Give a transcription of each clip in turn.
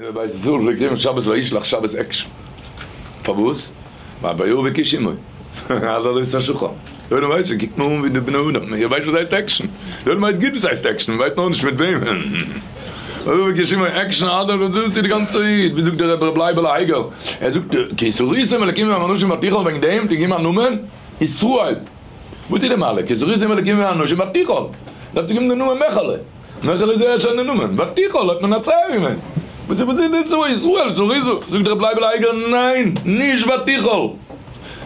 אין בית ישראל פלעגט רופן שבת וישלח שבת עקשן. פארוואס? ווייל ויאבק איש עמו. אז ער איז א שחור. די עולם ווייסט שוין, קוקט נאר אן ווי די בני אדם, איר ווייסט וואס הייסט עקשן? די עולם ווייסט גוט וואס הייסט עקשן, מען ווייסט נאר נישט מיט וועמען. ויאבק איש עמו, עקשן אדער דאס איז די גאנצע איד, ווי זאגט דער רבי ר' לייבעלע אייגער, ער זאגט כי שריתם אלקים עם אנשים ותוכל וועגן דעם האט ער געגעבן א נאמען ישראל. וואס איז די מעלה? כי שריתם אלקים עם אנשים ותוכל. דארף ער געבן די נאמען מעכעלע. מעכעלע איז זייער א שיינע נאמען, ותוכל האט מנצח געווען. וואס איז וואס איז דאס ישראל זריזו? זאגט ר' לייבל אייגער ניין, נישט ותוכל,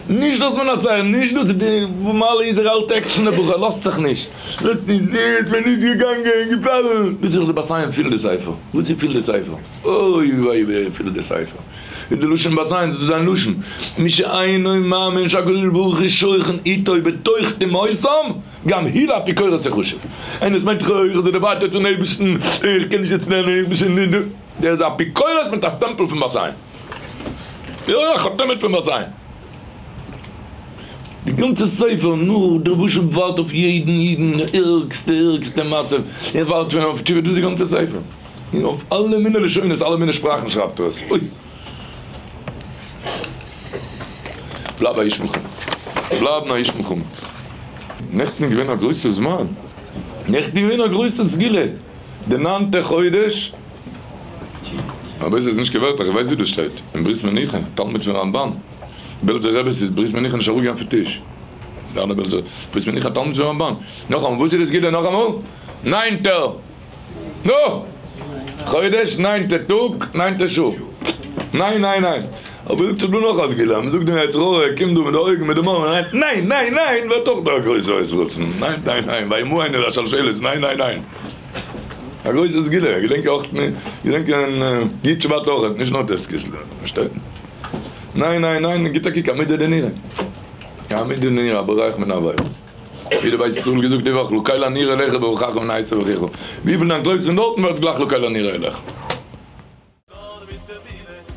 נישט דאס מנצח, נישט דאס די מעלה איז ער אלט עקשן דער בחור לאזט זיך נישט, לאזט נישט, נישט מען נישט געגאנגען געפאלן, דאס איז דאך די בת עין פיל די ספר, וואס איז פיל די ספר? אוי וויי ווי פיל די ספר, איז די לשון בת עין, דאס איז זיין לשון, מי שאינו מאמין שהקדוש ברוך הוא שוכן איתו בתוך טומאותם, גם הוא לאפיקורס יחשב. איינער וואס מיינט איך איך אזוי דערווייטערט פון אייבערשטן, איך קען נישט יעצט לערנען, איך בין שוין נישט דא. דער איז א אפיקורס מיט א סטעמפל פון בת עין. יא יא, חותמת פון בת עין. די גאנצע ספר, נו, דער רבוש ע ווארט אויף יעדן אידן, ערגסטע ערגסטע מצב, ער ווארט שוין אויף תשובה, דאס איז די גאנצע ספר. און אויף אלע מיני לשונות, אלע מיני שפראכן שרייבט ער עס. אוי. בלייב א איש מלחמה. בלייבן א איש מלחמה. נעכטן איז געווען א גרויסע זמן. נעכטן איז געווען א גרויסע סגולה. די ניינטע חודש. אבער עס איז נישט קיין ווערטלעך, איך ווייס ווי דאס שטייט. אין ברית מנוחה, תלמיד פון רמבן. בעלזער רבי ס'איז ברית מנוחה נישט אראפגעגאנגען פון טיש. די אלע בעלזער. ברית מנוחה תלמיד פון רמבן. נאכאמאל, וואס איז די סגולה נאכאמאל? ניינטער! נו! חודש, ניינטע טאג, ניינטע שעה. ניין ניין ניין. אבער זאגט ס'איז דא נאך א סגולה, מ'זאגט דעם יצר הרע קומט דא מיט די אויגן מיט די מויל ניין ניין ניין ניין ווערט אויך דא א גרויסע אויסרצון ניין ניין ניין וימאן איז א שלשלת ניין ניין ניין. א גרויסע סגולה, געדענק אויך געדענק אין י' שבט אויך, נישט נאר ט' כסלו, פארשטייט? ניין ניין ניין גיט א קוק עמידה דנראה. עמידה דנראה הבורח מן העבירה. ווי דער בית ישראל געזאגט די וואך לקל אני אראה לך ברוחך ונעשה אחיך, וויפיל דו אנטלויפסט פון דארטן ווערט גלייך לקל אני אראה לך. נאר מיט אמונה.